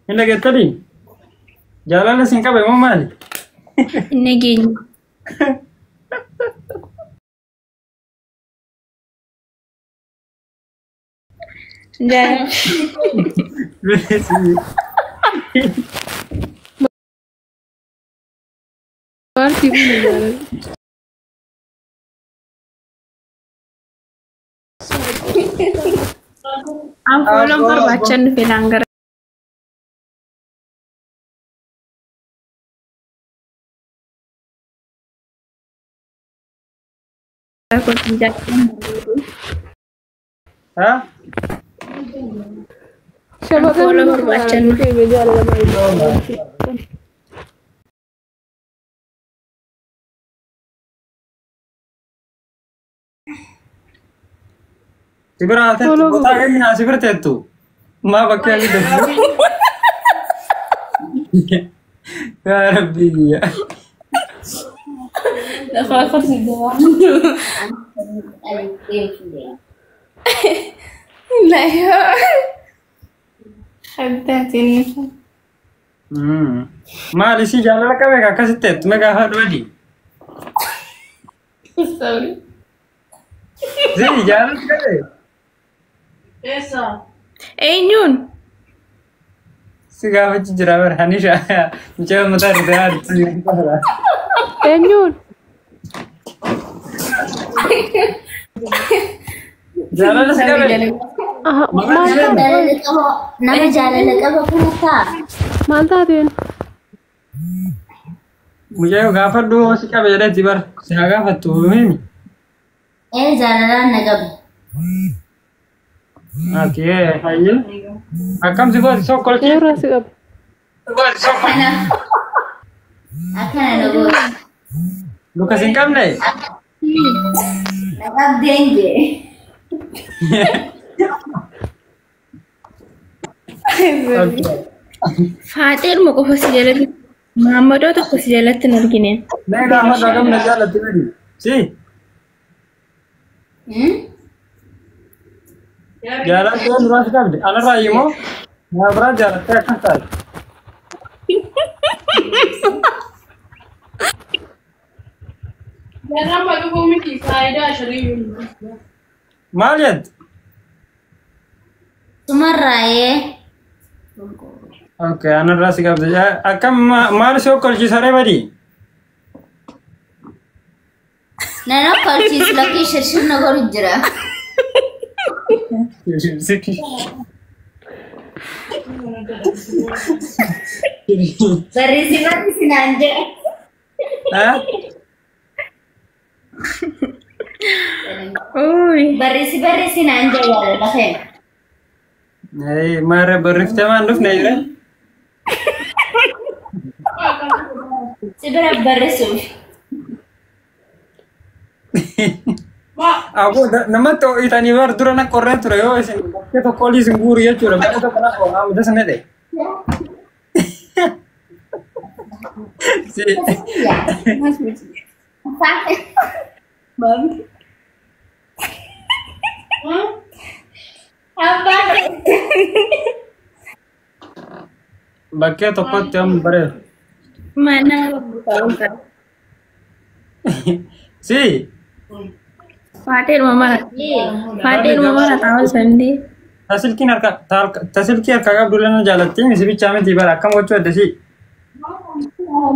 Hin dhageettanii? Jaalala sin qabe moo maali? Hin dhageenye. Jaalala. Maal siif hin jaalala? An fooloon barbaachan dhufe laan gara kootiin jaalala. Haa? Shamarran Fooloo barbaachan dhufe. dhufe jaalala maal? Si bira haa teettu. Fooloo Botaa kenni haa si bira teettu. Maa bakkee adii darbu? Yaa Rabbi biyya. Addaatiin. Maali si jaalala qabe akkasitti teettu mee gaafa dhumadii? Sorry. Si jaalala qabe? Eenyuun? Si gaafachi jira bara Hanisha. Mucaa mataa irraa haadha. Eenyuun? Jaalala si qabe? Aha, Maqaan maal ishee taate? Jaalala qaba nama jaalala qaba kun akka Maal taateen? Mucayyoo gaafadhu si qabe jedhetti bara. Si haa gaafattu himi. Ee jaalalaan na qabe. Okay, hayyee. Akkam si gooti sokkolchee? Eenyurraa si qaba? Akkana akkana na gooti. Luka sin qabne? Na qabdeen jee. Faaxeedhuma qofa si jalatti maammadoo tokko si jalatti hin argine. Mee gaafadhu akkam na jaallatti bidi. Si jaalattee duraa si qabde. Anarraa immoo naa biraa jaalattee akkas taate. Maal jette? Sumarraayee. Okay, anarraa si qabde. Akkam maal si okkolchiisaree badii? Nan okkolchiisu lakkii shirshir na godhu jira. Barreessi barreessi naan jedha. Eh? Uy. Barreessi barreessi naan jedha jaalala kee. Ee, maarra barreeffatee maan dhufne jira? Si bira barreessuuf. Aboo namatti ho'itanii bar dura na qorree ture yoo isin bakkee tokko olii isin guuru jechuudha. Bakkee tokko na qorraa amma dasa medhe. Si bakkee tokkotti amma bareedu. Maal nama babbutaa. Si Faaxeedhuma mara. Faaxeedhuma mara taa'uu sandee. tasilkiin harka tasilkii harka qabdu lana jaalatti misi bichaa miti bara akkam gochuu adda si.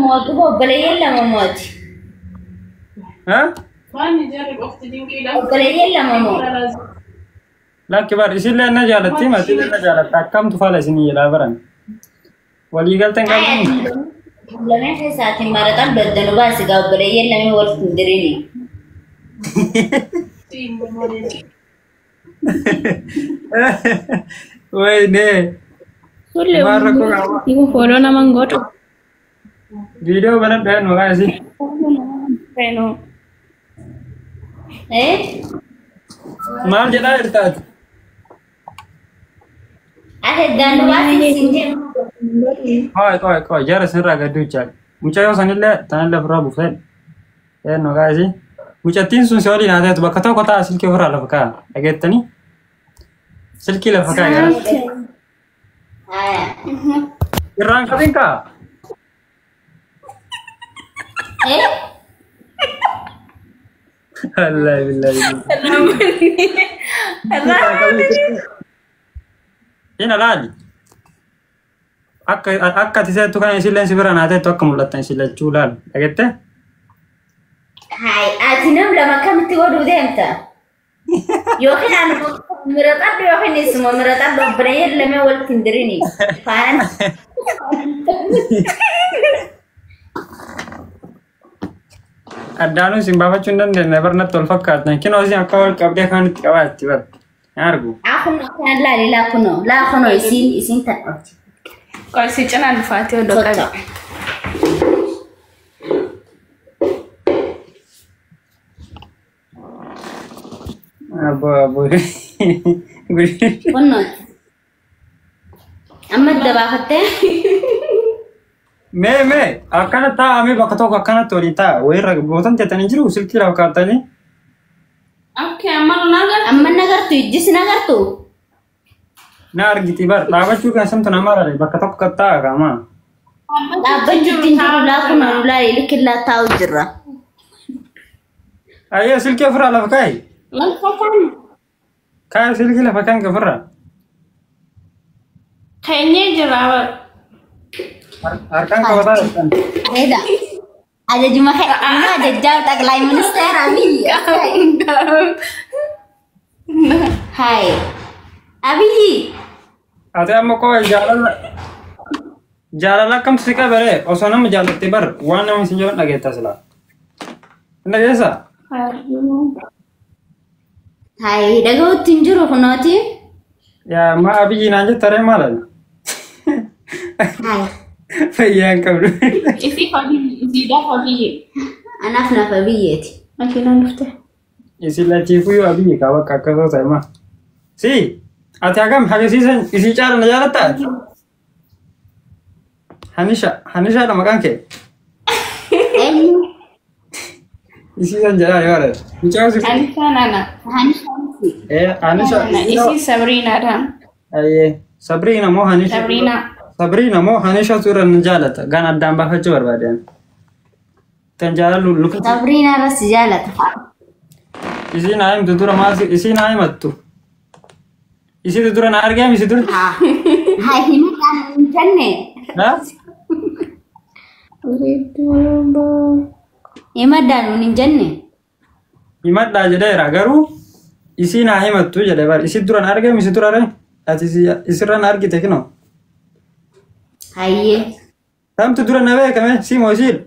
Mootu obboleeyyan lama mooti. Ha? Obboleeyyan lama mooti. Lakki bar isillee na jaalatti matillee na jaalatta akkamtu fala isinii jedhaa baran. Walii galteen qabdu. Lameen keessaatiin maraxan daddanu baasi gaa obboleeyyan lameen walitti hin dirini. Wayne. Sullee Maal rakkoo qaba? kun fooloo nama hin godhu. Viidiyoo banadhu maqaan isii. Feenoo. Eh? Maal jedhaa jirtaati? Ati daddanu baasi siin jedhu. Qoy qoy qoy jara sirraa gadduu jechaa. Mucayyoo sanillee tanallee ofirraa buufee. Een maqaa isii. Mucattiin sun si waliin haa taatu bakka tokko ta'a silkii ofirraa lafa kaa'a. Dhageettanii? Silkii lafa kaa'a gara. Haya. Irraan qabin kaa. Eh? Wallaahi billaahi. Ina laali. Akka ati seettu kana isilleen si bira naa teettu akka mul'attan isin lachuu laal. Dhagettee? Hai, ati nam lama akkamitti godhuu deemta? Yookiin ani miraxadhu yookiin isuma miraxadhu obboleeyyan lameen walitti hin dirini. Faanaan. Addaanuun isin baafachuu hin dandeenye barnatti wal fakkaatan. Kinoo isin akka wal qabdee kaanitti qabaatti bar. Hin argu. Akkuma akkaan laali laa kunoo laa kunoo isiin tan dhoofti. Qorsii cinaan dhufaatee odoo qabe. Abbo abbo. Kunoo. Amma adda baafattee? Mee mee akkana taa'amee bakka tokko akkanatti waliin taa'a. Wayirra bootan teettanii jiru silkii lafa kaa'attanii. Okay, amma nu nagartu. Amma nagartu ijjis nagartu. Na argiti bar dhaabachuu kan samtu nama rare bakka tokko kan taa'a kaama. Dhaabbachuutti hin jiru laa kunoo laa likkillaa taa'u jirra. Ayyee silkii ofirraa lafa kaa'i. Lafa kan Kaa'i silkii lafa kan ofirraa. keenyee jira. Harkaan qabataa jirtan. Bareeda. Ajajuma kee amma ajajaa xaqlaa ministeera Abiyyi. Hai. Abiyyi. Ati amma koo jaalala jaalala akkamtu si qabare osoo nama jaalatte bar waan nama isin jedhan dhageetta silaa. Hin dhageessaa? Hai dhaga'utti hin jiru kunooti. Yaa ma Abiyyi naan jetta ree maal ani? Hai. Fayyaa hin qabdu. Isii hojii isiidhaaf hojii. Anaaf naaf Abiyyeeti. Makiinaan dhufte. Isin lachiifuyyuu Abiyyi kaa bakka akkasoo ta'e ma. Si ati hagam hagasiisan isii caala na jaalattaa? Hanisha Hanishaadha maqaan kee? Eenyu? Isii san jedhaa yoo argate. Mucaa si. Anishaan ana. Hanishaansi. Ee Hanisha. Isii Sabriinaadha. Ayyee Sabriina moo Hanisha? Sabriina. Sabriina moo Hanisha suuraa na jaalata. Gaan addaan baafachuu barbaadan. Tan jaalalu luka. Sabriina irras jaalata. Isiin haa himtu dura maal isiin haa himattu. Isiitu dura na argee isi dura. Haa. Hai himuudhaan hin jenne. Haa? Himadhaan hin jenne. Himadhaa jedheera garuu isiin haa himattu jedhe bar isi dura na argee isi dura ree ati isirra na argite kinoo. Hayyee. Kamtu dura na beekame si moo isiin?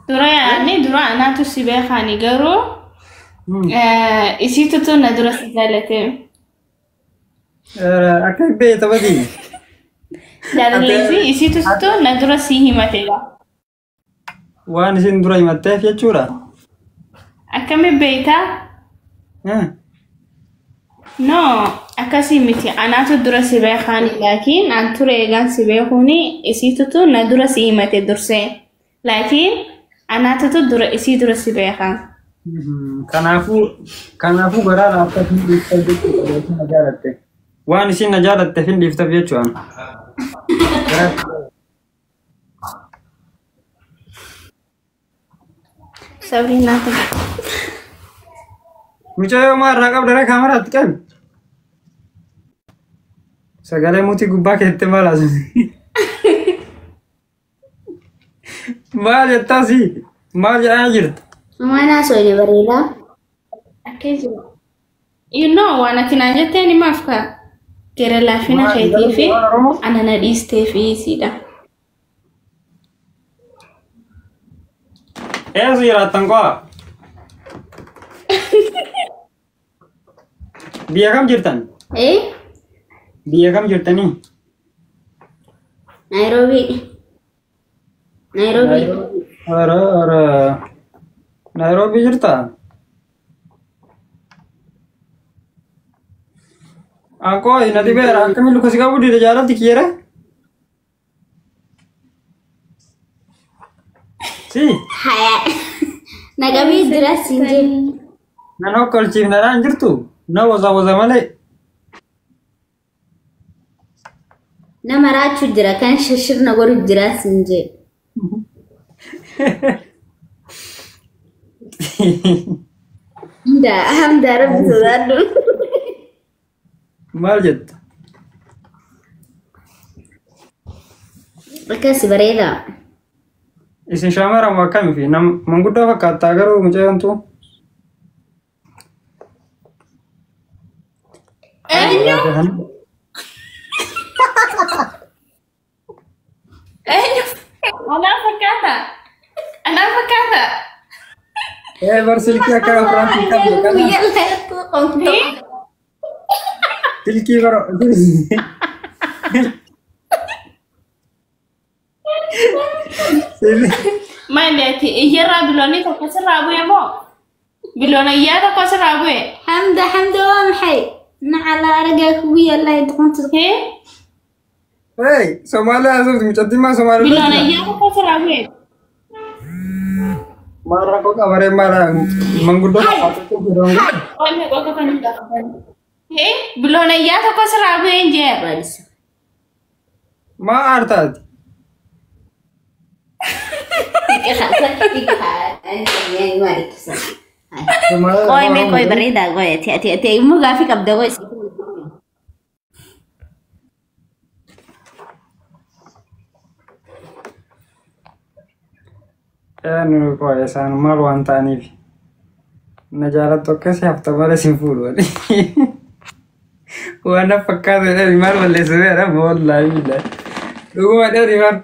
Dura yaadni dura anaatu si beekaani garuu isiitutu na dura si jaalate. Akka beekta badii. Jaalalleesi isiitutu na dura si himateedha. Waan isin dura himatteef jechuudha. Akkami beektaa? No, akkasii miti. Anaatu dura si beekaani laakiin an ture eegaan si beekuuni isiitutu na dura si himate dursee. Laakiin anaatutu dura isii dura si beekaa. Kanaafuu garaa laaftas hin dhiiftan jechuudha isin na jaalatte. Waan isin na jaalatteef hin dhiiftaaf jechuudha. Sabriinaa kun. Mucayyoo maal irraa qabda ree kaameraatti qabi. Sagalee mutii gubbaa keetti maal haasofti? Maal jettaa si? Maal jedhaa jirta? Maal haasofne bareedaa? Akkee jiru. You know waan ati naan jetteen himaaf kaa. Gara laafina keetii fi ana na dhiistee fi isiidha. Eessa jiraattan qo'a? Biyya kam jirtan? Eh? Biyya kam jirtanii? Nairobi. Nairobi. Ara ara. Nairobi jirtaa? Anqoo nati beera akkamiin luka si qabu dide jaalatti kiyyere? Si Haya. Naqamee jira siin jedhu. Nan hokkolchiifnadhaan jirtu Na waza waza malee. Nama raachuu jira kan shirshirna godhu jira sin jee. Hamda hamda rabbi sodaadhu. Maal jetta? Akkas bareeda. Isin shamarran waa akkamii fi manguddoo fakkaattaa garuu mucayyoontu? Eenyu? Eenyu? Anaa fakkaata. Anaa fakkaata. Ee bar silkii akka afraan hin qabne kana. Guyyaa laatu qomto. Silkii bara. Maali ati iyyarraa biloonii tokko sirraa bu'e moo? Biloona iyyaa tokko sirraa bu'e? Hamda hamda waa maxay? Nacala aragaa kugu yaallaa doqonta. Hee? Hey, Somaaliyaa haasofti mucattiin maa Somaaliyaa Biloona iyyaa tokko sirraa bu'e? Maal rakkoo qabaree maal manguddoo fakkaattu jedhamu. Qoonni qofa kan hin gaafatan. Hee? Biloona iyyaa tokko sirraa bu'e hin jee. Baalisa. Maa aartaati? Qoy mee qoy bareedaa qoy ati ati ati immoo gaafii qabda qoy. Nu qoy isaan maal waan ta'aniif. Na jaalattu akkasii hafta malee sin fuudhu. Waan na fakkaatu dheeri maal balleessuuf wallaahi billaahi. Dhuguma dheeri maal.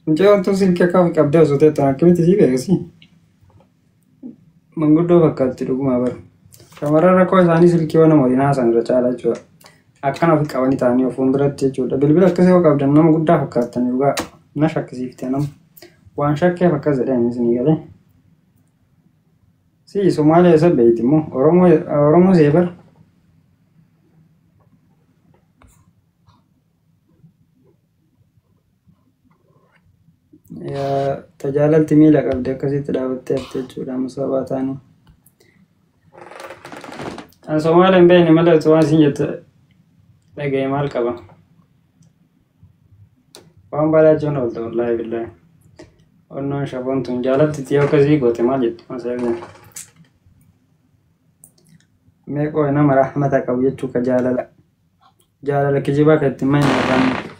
Mucayyoon tun silkii akka qabdee osoo ta'e akkamitti sii beeksi? Manguddoo fakkaatti dhuguma bara. Shamarran rakkoo isaanii silkii waan nama waliin haasan irra caala jechuudha. Akkana ofi qabanii ta'anii of fuulduratti jechuudha. Bilbila akkasii yoo qabdan nama guddaa fakkaattan dhugaa na shakkisiifte nama. Waan shakkeef akkas jedhanii isinii galee. Si Somaaliyaa isa beeyti immoo Oromoo Oromoo see bara. Tajaalalti miila qabdi akkasitti dhaabattee hafte jechuudha musaabaa ta'anii. An Somaaliyaa hin beekne malee osoo waan isin jette dhagaye maal qaba? Waan badaa jechuun oolte wallaahi billaahi. Onnoon shaboon tun jaalatti xiyyaa akkasii goote maal jettu masaafin. Mee qoy nama rahmata qabu jechuu ka jaalala. Jaalala kijibaa ka ittiin mahin barbaanne.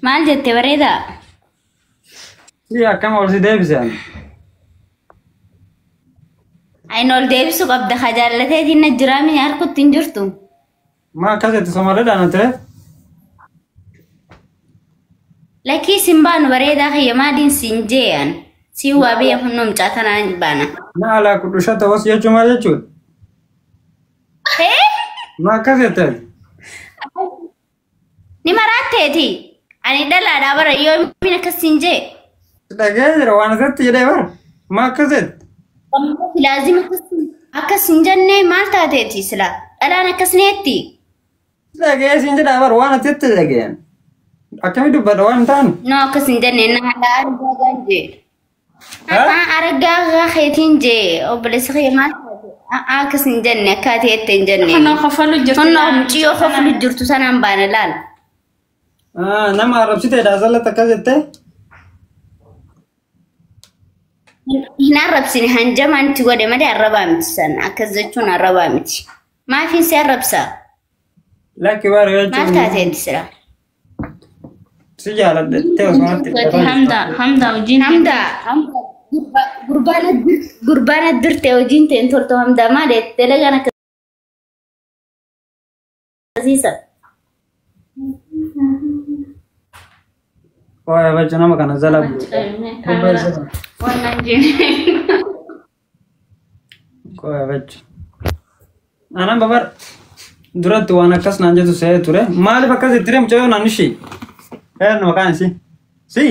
Maal jette bareedaa? Si akkam ol si deebise ani? Ayin ol deebisuu qabda ka jaallateetiin na jiraamini harkutti hin jirtu. Maa akkas jette Somaaliidhaan ati ree? Lakkii sin baanu bareedaa kiyya maaliin siin jeeyan? Siin waa biyya hunnoo mucaa tanaan baana. Na alaa kudhusha ta'us jechuun maal jechuudha? Hee? Maa akkas jette ati? Ni maraatteeti. Ani dhalaadhaa bara yoomiin akkas siin jee. Dhaga'ee jira waan asatti jedhee bara. Maa akkas jette? Laazima akkas hin jennee maal taateeti sila? Dhalaan akkas neetti. Dhaga'ee siin jedhaa bara waan asitti dhaga'een. Akkami dubbadha waan hin taane? No akkas hin jenne na alaa argaa gaan jee. Argaa keetiin jee obboleessa kee maal taate? Akkas hin jenne akka ati jette hin jenne. Kunoo kofaluu jirtu. Kunoo muciyyoo kofaluu jirtu sanaan baana laal. Nama arrabsiteedha asallatti akkas jettee? Hin arrabsine hanjamaan itti godhe malee arrabaa miti sana akkas jechuun arrabaa miti. Maafiin si arrabsa? Lakki bara Maal jechuun taateeti sila? si jaaladhettee osoo natti Hamda Hamda wajjin. Hamda gurbaan addirte hojiin ta'e torto hamda maal dalagaan akkasiisa. Waa'ee bacha nama kana zala Waan naan jenne. Waa'ee bacha. Anaan babar duratti waan akkas naan jettu se'ee ture. Maaliif akkas itti deemu mucayyoo naan ishii? Eenyu maqaan isii? Si?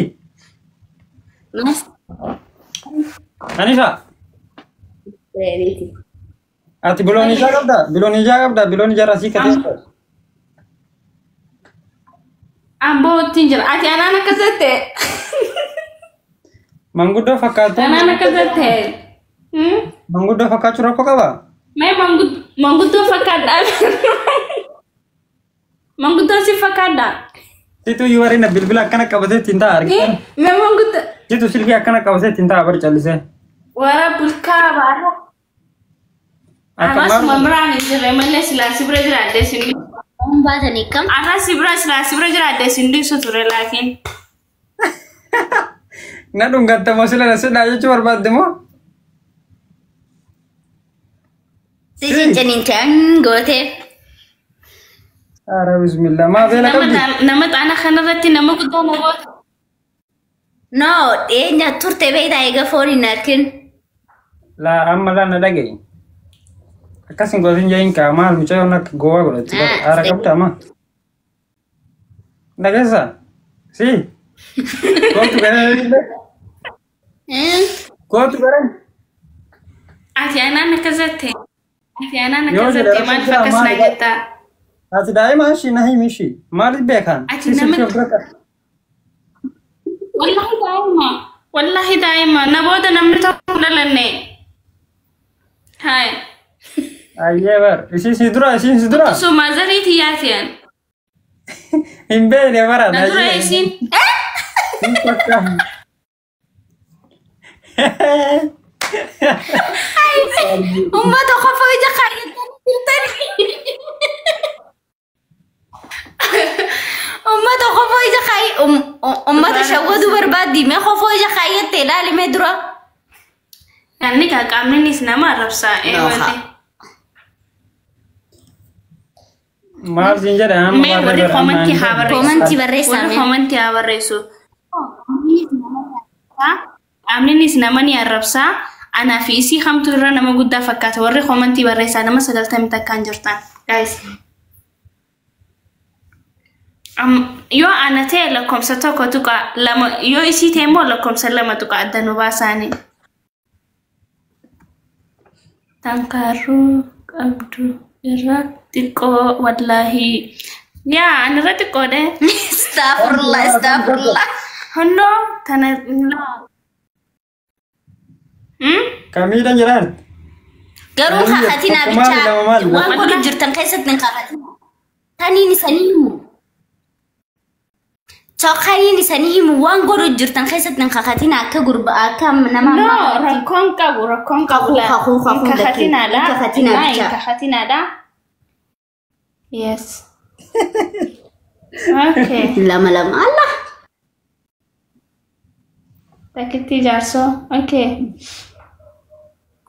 Anisha? Ati biloon ijaa qabdaa? Biloon ijaa qabdaa? Biloon ijaa rasii katee. Amboo ittiin jira. Ati anaan akkas jette. Manguddoo fakkaatu. Tanaan akka ta'e. Manguddoo fakkaachuu rakkoo qabaa? Mee manguddoo fakkaadhaa. Manguddoo si fakkaadhaa. Situ iyyuu warreen bilbila akkana qabatee ittiin ta'a argitan. Mee manguddoo. Situ silkii akkana qabatee ittiin ta'a bari callisee. Wara bulkaa baara. Akka Amas maal mamraan hin jirre malee silaa si bira jiraadde sin. Waan baatanii kam? Arra si bira silaa si bira jiraadde sin dhiisu ture laakiin. Na dhungatta moo sila na sidhaa jechuu barbaadde moo? Si cinciniin gootee. Ara bismillah maa beela Nama qabdi? Nama xaana kanarratti nama guddaa na goota. No, dhiyeenya turte beektaa eega foon hin argin. Laa amma laa na dhaga'i. Akkas hin godhin jedhin kaa maal mucayyoon akka gowwaa godhatti bara. Aara qabda amma. Dhageessaa? Si? Kootu gara. Kootu gara. Ati anaan akkas jette. Ati anaan Yoo akkas jedhe jette rakkoo maaliif jira akkas maal na jettaa? Ati daa'ima ishii na himi ishii. Maaliif beekan? Ati Si nama silkii of bira qabi. Wallahi daa'ima. Wallahi daa'ima. Na booda namni tokko hin dhalanne. Hai. Ayyee bar. Ishii si dura ishiin si dura. Suma zarii tiyyaatiyan. Hin beekne bara. Na dura isiin. Hin fakkaatu. Uummata qofa ija kaayyatanii jirtanii. Uummata qofa ija kaayy uummata shawwaduu barbaaddi mee qofa ija kaayyatte ilaali mee dura. Namni kaa qaamninis nama arrabsaa. Ee No, wanti. Maal siin jedhe amma Mee barree warri bara amma komantii hin haa jedhu. barreessu. Komantii barreessaa Warri mee. komantii haa barreessu. Qaamninis nama ni arrabsaa. Anaa fi isii hamtuu irra nama guddaa fakkaata. Warri komantii barreessaa nama 90 takkaan jirtan. Guys. Yoo ana ta'e lakkoomsa 1 tuqa 2 yoo isii ta'e immoo lakkoomsa 2 tuqa adda nu baasaani. Tankaaruu qabdu irra xiqqoo wallaahi. Yaa ani irra xiqqoodhe. Astaghfirullah, astaghfirullah. Honnoo tana. Kamiidha jiraarti? Garuu Maali kakatinaa tokko maali bichaa lama maali? waan godhu jirtan keessatti hin kakatinaa. Taniin isanii himu. Taniin isanii himu waan godhu jirtan keessatti hin kakatinaa akka gurba akka nama No, ammaa kanatti. rakkoon qabu, rakkoon qabu. Kakuu, kakuu, kakuu Hin kakatinaadha. Hin kakatinaa Hin bichaa. kakatinaadha. Yes. Okay. Lama lama Allah. Takkitti jaarsoo. Okay.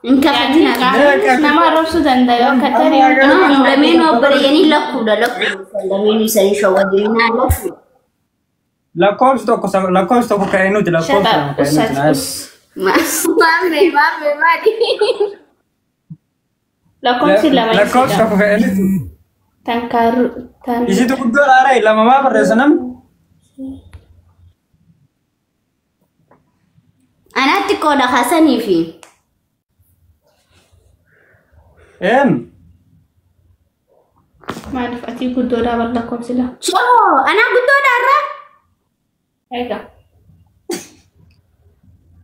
Hin Yaadni kakatinaa. qaamnis nama arrabsuu danda'a yoo akka tarii. No, lameenuu obboleeyyanii lakkuudha lakkuudha. Lameenuu isanii shawwadinaa lakkuudha. Lakkoofsi tokko ka'ee nuti Shut lakkoofsi up. lama ka'ee Usat. nuti. Us. Maame maame maali. Lakkoofsi lama Lakkoofsi isiidha. tokko ka'ee nuti. Tankaaruu. Tan. Isitu guddoo dhaara lama maa barreessa namni? Anaatti qooda kaasanii fi Een Maaliif ati guddoodhaa bar lakkoofsi lama? Choo anaa guddoodha irra. Egaa.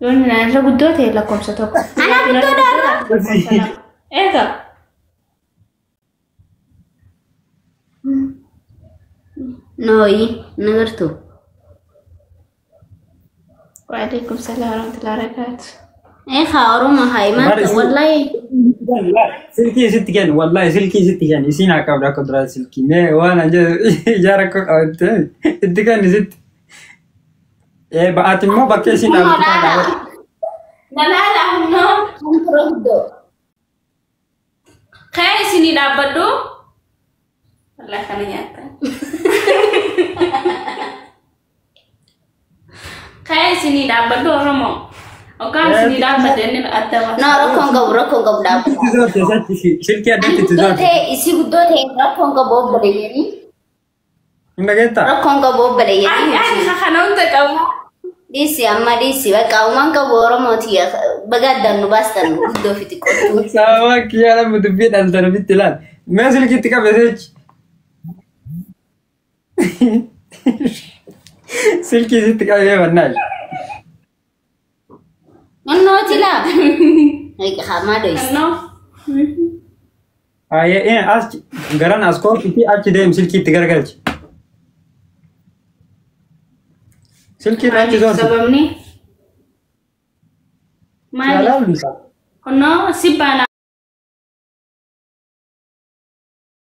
Yoo inni irra guddoo ta'e lakkoofsa 1. Anaa guddoodha irra. Egaa. Nooyi nagartu. Waalaikum salaam warahmatullahi wabarakatuh. Ee haa Oromoo haa Bar himaata isin wallahi. silkii isitti kenni wallahi silkii isitti kenni isiin haa qabdu akka duraa silkii mee waan an jedhu ija rakkoo qabatte itti kenni isitti. Ee ati immoo bakka isiin dhaabbattu kana dhaabadhu. Nalaala humnoo. Kan guddoo. Kaya isinii dhaabbadhu. Wallahi kana nyaata. Kaya isinii dhaabbadhu Oromoo. Ogaan isinii dhaabbadhe inni adda No baasa. rakkoon qabu rakkoon qabu dhaabbata. Itti zoorte isatti silkii Ani addatti itti guddoo zoorte. ta'e isii guddoo ta'e rakkoon qabu obboleeyyanii. Hin dhageettaa? Rakkoon qabu Ani obboleeyyanii. ani kana hunda qabu. Dhiisi amma dhiisi bakka uumaan qabu Oromooti baga addaan nu baastan guddoo fi xiqqootu. Sababa kiyyaa nama dubbii dhaltan ofitti ilaal. Mee silkiitti qabe seechi. Silkii sitti qabee bannaa. Onnooti laa. Hamaa dhoyis. No. Ayyee as garan as koofiti achi deem silkii itti garagalchi. Silkii irraa achi zoorti. Sababni maali? Jaalala. Kunnoo si baana.